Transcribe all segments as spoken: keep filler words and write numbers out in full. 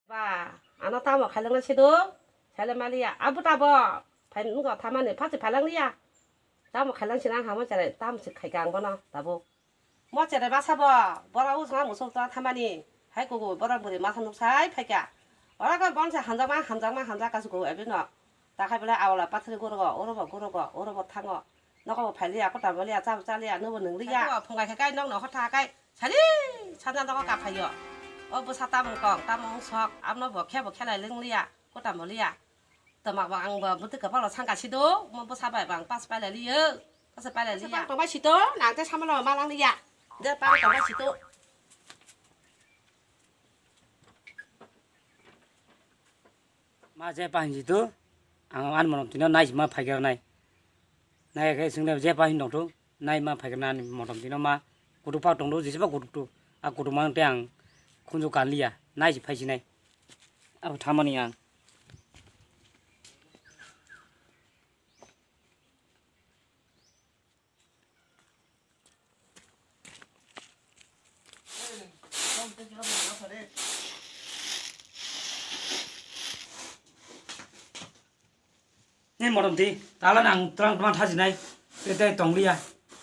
Ba, ano tamo khailangna sido, saile maliya, abo tabo, phai nugo thamani, phachi phailangya. Tamo khailang sinang hamo chare, tam si khaika ang bono, tabo. Mo chare basa bo, bora usma musul tra thamani, hai kugu, bora buri masa nuksai phaika. Ora ko bonse hanjakma, hanjakma, hanjak kasu kugu ebino. Takhai bela awala pathari gurogo, urobo gurogo, urobo thango. Nogo bo phailiya, kota boliya, chabo chaliya, nobo nwngliya. Phungai khe kai nokno hotha kai, sari, sana nogo kaphaio. O bwsa tamung tong, tamung sok, amno bo khe bo khelai lwngliya, kota boliya. Tomak bo ang bo bwtwi kwpalo sangka sido, mo bwsa bai bang pas pailai liyo, pas pailai liya. Bang tongbai sito, nang te samalo malang liya. De pang tongbai sito. Ma je pahinji tu, ang ani monom tino nai ma phaikar nai. Nai khe sing je pahin dong tu, nai ma phaikar nai monom tino ma kutuk pa tong tu, jisi pa kutuk tu, a kutuk ma te ang khunju kan liya, nai si phai si nai. Abo thamani ang. Ni motom di, tala nang terang teman thasi nai, tete tong liya,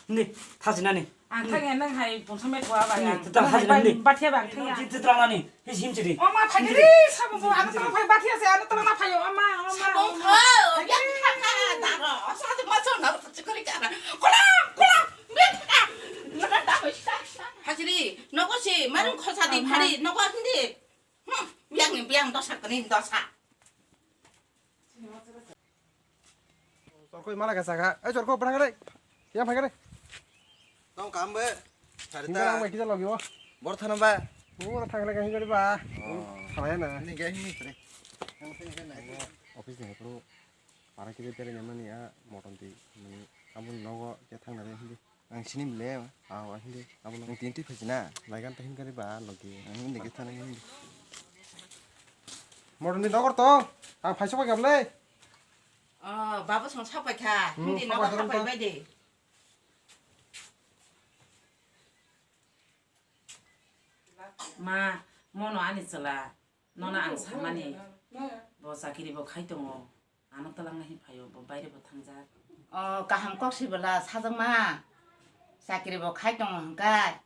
ni thasi nani. Ang thang ya nang hai ponsam met wa ba. Ni yang. Tete thasi nani. Bathia bang thang ya. Tete terang nani. His him chiri. O ma, phai di, sabong ko, ano tolong phai, bathi ase, ano tolong na phai, o ma, o ma, o ma. Sabong ko, yang kha kha, daro, sa tu ma chon na, chikori kana. Kola, kola, me kha. Nana da ko sa sa. Hajiri, nogo si, marung khosa di phari, nogo hindi. Hmm, biang ni biang dosa kani dosa. Chorkoi mala kasa kha. Ei chorkoi phrang re. Yang phai re. Tong kam be. Hinga ang bai kisa logi o. Bor thana ba. Bor thang le hinga ba. Oh. Khala ya na. Ni ga hini re. Office ni pro. Para kisa tere nyamani a motom ti. Ni abun nogo ke thang na re hindi. Ang sini bile, ah, ah, hindi. Abo nang tin twi phaisina. Laigan ta hin kari ba, logi. Ang hindi kita nang hindi. Modern ni dogor to, ang phaisa pa gable. Oh, baba song sapai kha. Hmm, hindi nogo sapai kha, sapai bai de. Ma, mono ani chwla. Nono ang samani, bo chakiri bo khai tongo, ano twlangna hin phaio, bo baire bo thangjak. O, kaham kok si bwla sajakma, chakiri bo khai tongo hwnkhe,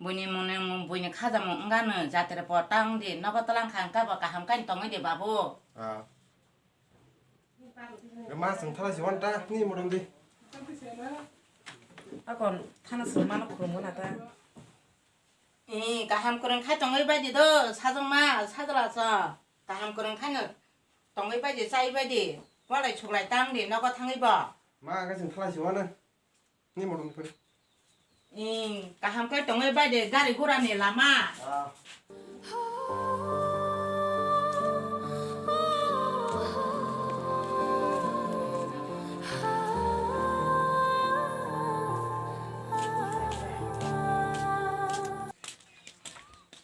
buini mone, buini khajakmung wngano, jatire po tang di, nogo twlang kha hwnkhe bo kaham kai tongwi di babu. Ah. Ma chwng thana si wan ta, ni motom di. Akon thana si mano khulumgana ta. Ee, kaham kwrwng khai tongwi bai di do, sajwkma, sajwla so. Kaham kwrwng khaino tongwi bai di, chai bai di. Walai suklai tang di, nogo thangwi bo. Ma, ang khe chwng thalai si wano. Ni motom ni phai. Ee, kaham khe tongwi bai di, gari gura ni lama. Ah.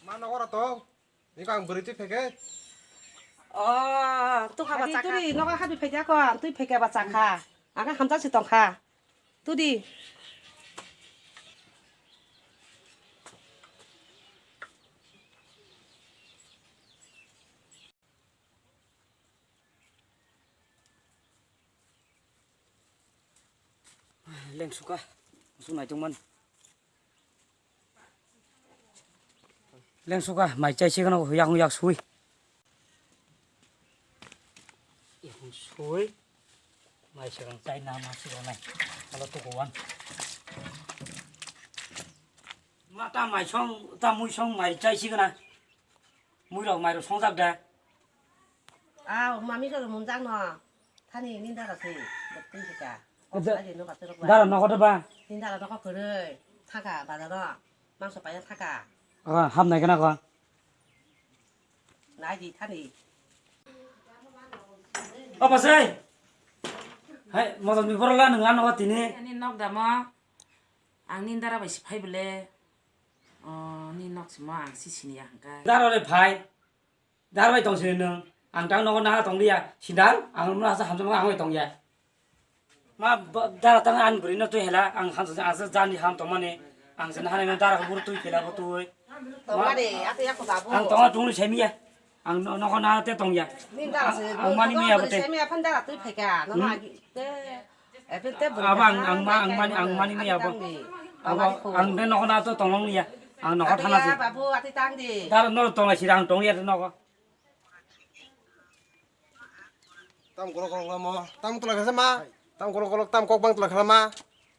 Ma, nogo ra tong. Iko ang bwrwi twi pheke. O, tu haba chakha. Turi, nogo habi pheke ako, ang twi pheke ba chakha. Ang hamjak si tongkha. Tudi. Lengsuka, musu nai tongmani. Lengsuka, mai chai sigano, yak yak sui. Yak sui. Mai segang chai na ma sigo nai. Alo tukuan. Ma ta mai song, ta mui song mai chai sigana. Mui rok mai rok songjak da. Aw, mami rok munjak no. Thani ninda rok se. Twi sika. Dara nogo da ba? Ninda rok nogo kwrwi. Thaka bazar o. Mangso paya thaka. Ah, hapnai kana ko? Nai di thani. O bwsai. Hai, motom ni borok la nung la nogo tini. Ani nok damo. Ang ninda rok bai si phai bole. O, ni nok simo ang si sini ya hangka. Dara re phai. Dar bai tong sini nung. Ang tang nogo naha tong liya. Sindal, ang nono asa hamjak ang bai tong ya. Ma, ba, dara tang an bwrwi no twi hela. Ang hamjak asa jani ham tong mani. Ang sana hanai no dara ko buru twi phela bo twi. Tong ma de, asa ya ko babu. Ang tong a tong ni semi ya. Ang no-, nokho na te tong ya. Ang mani miya bo te. Semi apan dara twi phaika. Nono agi te. Abo ang, ang ma-, ang mani, ang mani miya bo. Abo ang de nokho na to tong long ya. Ang nokho thana se. Babu ati tang di. Dar no tong la sira ang tong ya nokho. Tam kolok kolok lamo. Tam tula kasa ma. Tam kolok kolok tam kok bang tula kasa ma.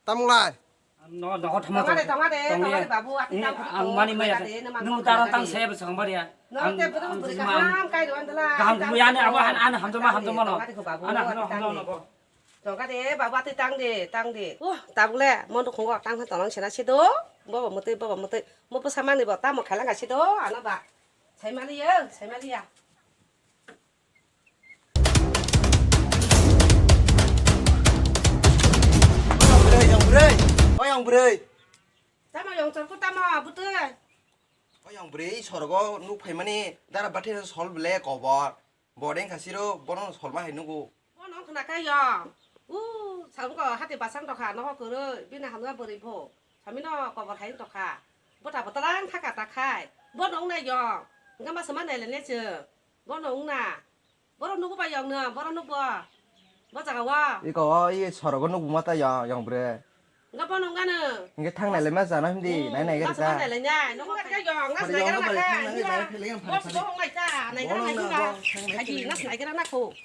Tam lai. No, no, thama tongade, tongade, tongade, babu, ati tang ang mani maya. Nung tara tang saya besang baria. Nang te betul ang beri kaham kai doan dela. Kaham kuya ne abo han an hamjama hamjama no. Tongade, babu, ati tang de. Ana hano hano no. Tongade, babu, ati tang de, tang de. Uh, tabule, mon khongo tang tong sena sido. Bobo mutui, bobo mutui. Mo pesamani bo tamo khalang sido. Ano ba. Saimali ya, saimali ya. Yang bwrwi, yang bwrwi. Oi yang bwrwi. Tamo yang chorku tamo bwtwi. Oi yang bwrwi, sorogo nuk phaimani dara bathe sol bele kobor. Bodeng khasiro bono solma hai nugo. Bono khna kha yang. U, samko hati basang dokha noho kwrwi bini hamya bwrwi pho. Samino kobor hai dokha. Bota botalang thaka takhai. Bono wngnai yang. Gama sama nai lene chwng. Bono wngna. Borok nugo ba yong no, borok nugo. Bo jaga o. Iko o i sorogo nugo mata yong, yong bre. Nga bono wngano. Nge thang nai le ma jana hindi, nai nai ga ta. Nai le nai, no ka yong, ngas nai ga ma ka. Bo bo ngai ta, nai ga nai ga. Aji, ngas nai ga na ko.